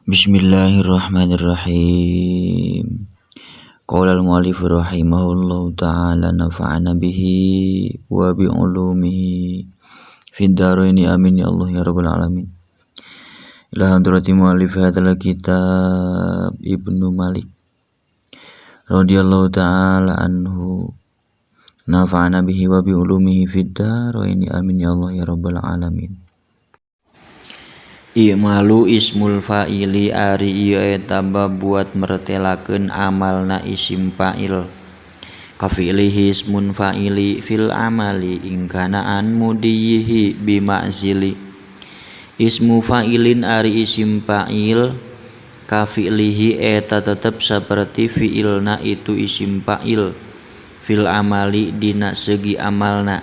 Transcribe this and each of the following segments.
Bismillahirrahmanirrahim. Qala al-mu'allif rahimahullahu ta'ala nafa'ana bihi wa bi ulumihi fid dharaini amin ya Allah ya rabbal alamin. Ila hadrati mu'allif hadzal kitab Ibnu Malik radhiyallahu ta'ala anhu nafa'ana bihi wa bi ulumihi fid dharaini amin ya Allah ya rabbal alamin. I'malu ismul fa'ili ari ieu eta buat mertelakeun amalna isim fa'il. Kafi'lihi ismun fa'ili fil amali in kana an mudiyihi bima'zili. Ismu fa'ilin ari isim fa'il kafi'lihi eta tetep saperti fi'ilna itu isim fa'il fil amali dina segi amalna.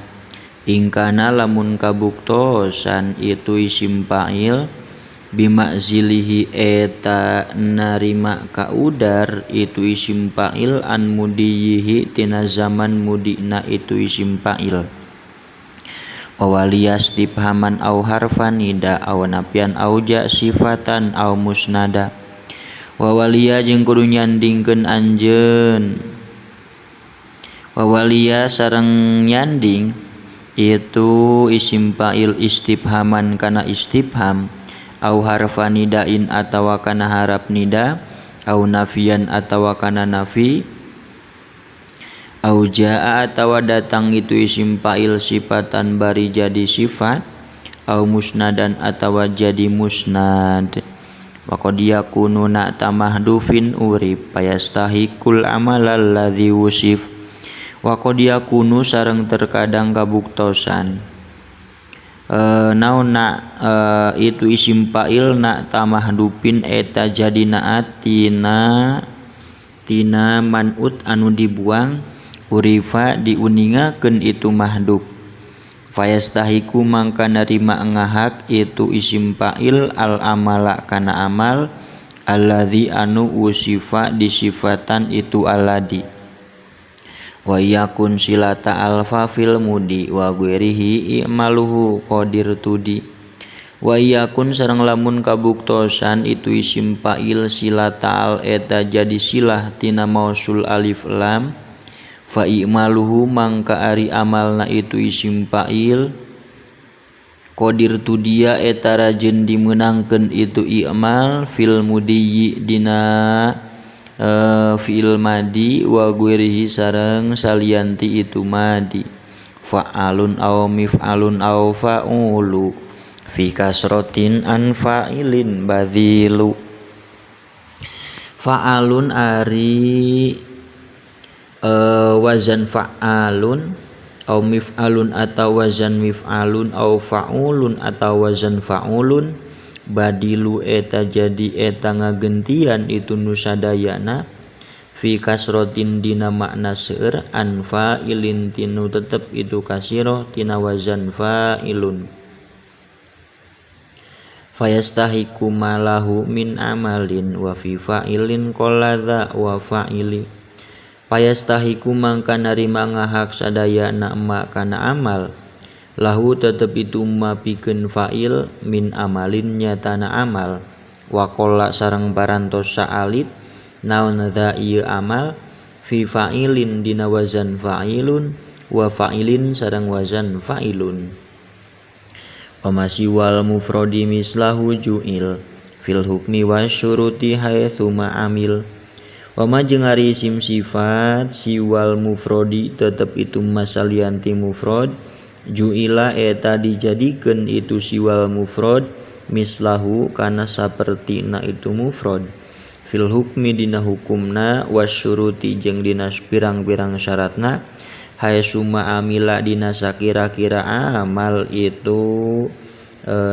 In kana lamun kabuktosan itu isim fa'il bima'zilihi eta narima kaudar itu isim fa'il an mudiyihi tina zaman mudina itu isim fa'il. Wa waliyas tifhaman au harfan nida au nafian au ja sifatan au musnada. Wa waliya jeung kudu nyandingkeun anjeun. Wa waliya sareng nyanding itu isim fa'il istifhaman kana istifham au harfa nidain atawa kana harap nida au nafian atawa kana nafi au jaa atawa datang itu isim fa'il sifatan bari jadi sifat au musnadan atawa jadi musnad. Wa qad yakunu na'ta mahdufin urib payastahikul amalal ladzi wusif. Wa qad yakunu sareng terkadang kabuktosan naon na itu isim fa'il na tamahdupin eta jadi naat tina tina man'ut anu dibuang urifa diuningakeun itu mahdub. Fayastahiku mangka narima ngahak itu isim fa'il al amala kana amal alladzi anu usifa disifatan itu aladi. Wa yakun silata alfa fil mudi wa ghairihi i'maluhu qadir tudi. Wa yakun sareng lamun kabuktosan itu isim fa'il silata al eta jadi silah tina mausul alif lam fa i'maluhu mangka ari amalna itu isim fa'il qadir tudia eta rajeun dimeunangkeun itu i'mal fil mudi dina fi'il madi wa ghairihi sareng salianti itu madi. Fa'alun aw mif'alun aw fa'ulu fi kasratin an fa'ilin badhilu. Fa'alun ari wazan fa'alun aw mif'alun atau wazan mif'alun aw fa'ulun atau wazan fa'ulun badilu eta jadi eta ngagentian itu nusadayana fi kasrotin dina makna seueur an fa'ilin tinu tetep itu kasiroh tina wazan fa'ilun. Fayastahiku malahu min amalin wa fi fa'ilin qoladza wa fa'ili. Fayastahiku mangka narima ngahak sadayana ma kana amal lahu tetep itu ma pikeun fa'il min amalin nyatana amal wa qala sareng parantos saalit naon dza ieu amal fi fa'ilin dina wazan fa'ilun wa fa'ilin sareng wazan fa'ilun. Wa masiwal mufradi mislahu ju'il fil hukmi wasyuruti haitsu ma'amil. Wa ma jeung ari isim sifat siwal mufradi tetep itu masalianti mufrad ju'ila eta dijadikeun itu siwal mufrad mislahu kana sapertina itu mufrad fil hukmi dina hukumna wasyuruti jeung dina pirang-pirang syaratna haesuma amila dina sakira-kira amal itu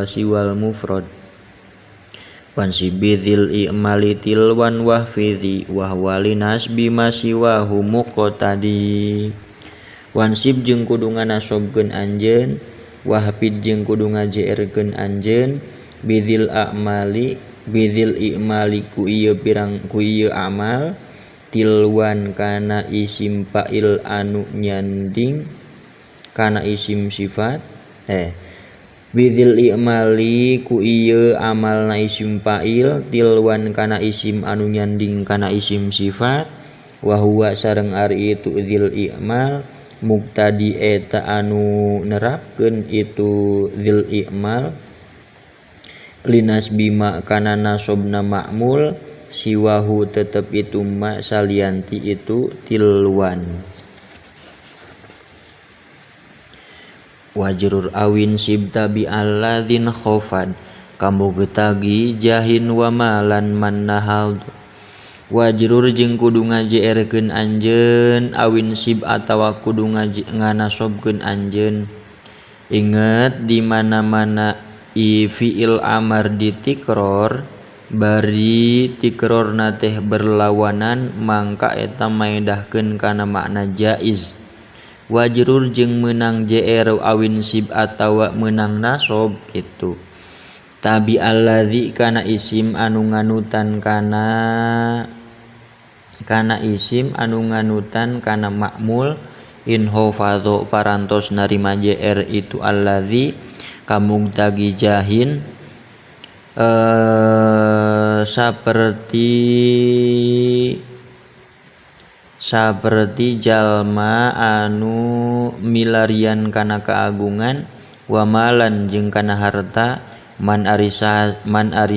siwal mufrad. Wansibidil i'mali tilwan wahfidhi wahwali nasbi masiwahu muqtadi. Wansib jeung kudu nganasobkeun anjeun wahfid jeung kudu ngajeerkeun anjeun bidil a'mali bidil i'mali ku ieu pirang ku ieu amal tilwan kana isim fa'il anu nyanding kana isim sifat Bidzil i'mali ku ieu amalna isim fa'il tilwan kana isim anu nyanding kana isim sifat wa huwa sareng ari itu dzil i'mal muktadi eta anu nerapkeun itu dzil i'mal linas bima kana nasobna ma'mul siwahu tetep itu ma salianti itu tilwan. Wajrur awin sibta bi alladzin khofad kamugtagi jahin wa malan man nahal. Wajrur jeung kudu ngajeerkeun anjeun awin sib atawa kudu nganasobkeun anjeun. Inget di mana-mana fi'il amar ditikror bari tikrorna teh berlawanan mangka eta maedahkeun kana makna jaiz. Wajrur jeung meunang jr awin sib atawa meunang nasob kitu. Tabi allazi kana isim anu nganutan kana isim anu nganutan kana ma'mul in hafadho parantos narima jr itu allazi kamugtagi jahin saperti jalma anu milarian kana keagungan wa malan jeung kana harta man ari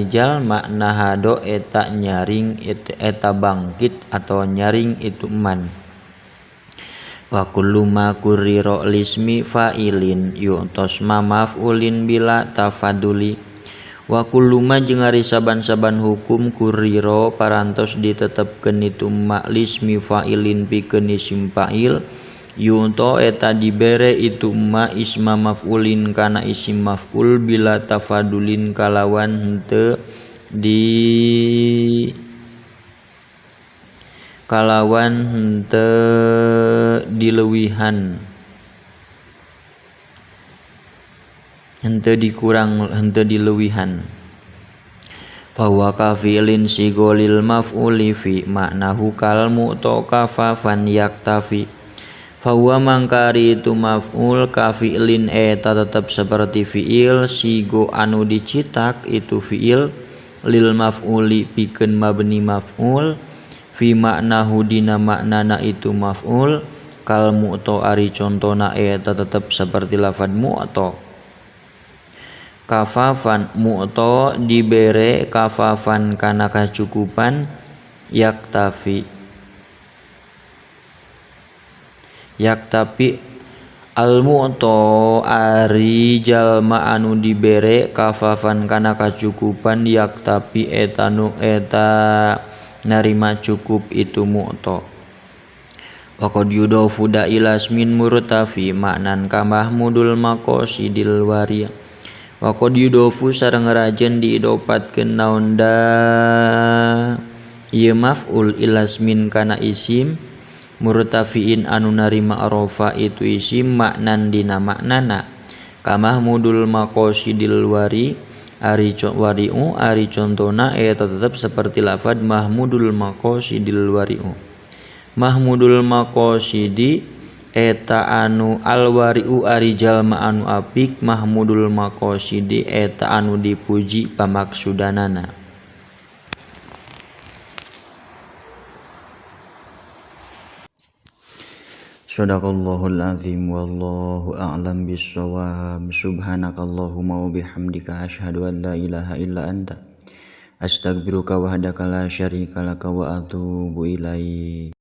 jalma nahado eta nyaring eta bangkit atau nyaring itu man. Wa kullu ma kurrira lismi fa'ilin yu'tas ma maf'ulin bila tafaduli. Wa kullu ma jeung ari saban-saban hukum kurrira parantos ditetepkeun itu ma lismi fa'ilin pikeun isim fa'il yu'ta eta dibere itu ma isma maf'ulin kana isim maf'ul bila tafadulin kalawan henteu di kalawan henteu dileuwihan henteu dikurang henteu dileuwihan. Fahuwa kafi'lin sigolil maf'uli fi maknahu kal mu'ta kafafan yaktafi. Fahuwa mangkari itu maf'ul kafi'lin eta tetep seperti fi'il sigo anu dicitak itu fi'il lil maf'uli pikeun mabni maf'ul fi maknahu dina maknana itu maf'ul kal mu'ta ari contona eta tetep seperti lafad mu'ta. Kafafan mu'ta dibere kafafan kana kacukupan yaktafi yaktafi al mu'ta ari jalma anu dibere kafafan kana kacukupan yaktafi eta nu eta narima cukup itu mu'ta. Wa qad yudafu da ilasmin murtafi maknan kamahmudul maqasidil wari. Wa qad yudafu sareng rajen diidopatkeun naon da ieu maf'ul ilasmin kana isim murtafiin anu narima arafa itu isim maknan dina maknana kamahmudul maqasidil wari ari wari'u ari contona eta tetep seperti lafad mahmudul maqasidil wari'u. Mahmudul maqasidi eta anu alwari'u ari jalma anu apik mahmudul maqasidi eta anu dipuji pamaksudanana. Shadaqallahul azim wallahu a'lam bissawab. Subhanakallahumma wa bihamdika asyhadu an la ilaha illa anta astaghfiruka wahdaka la syarika laka wa atubu ilaik.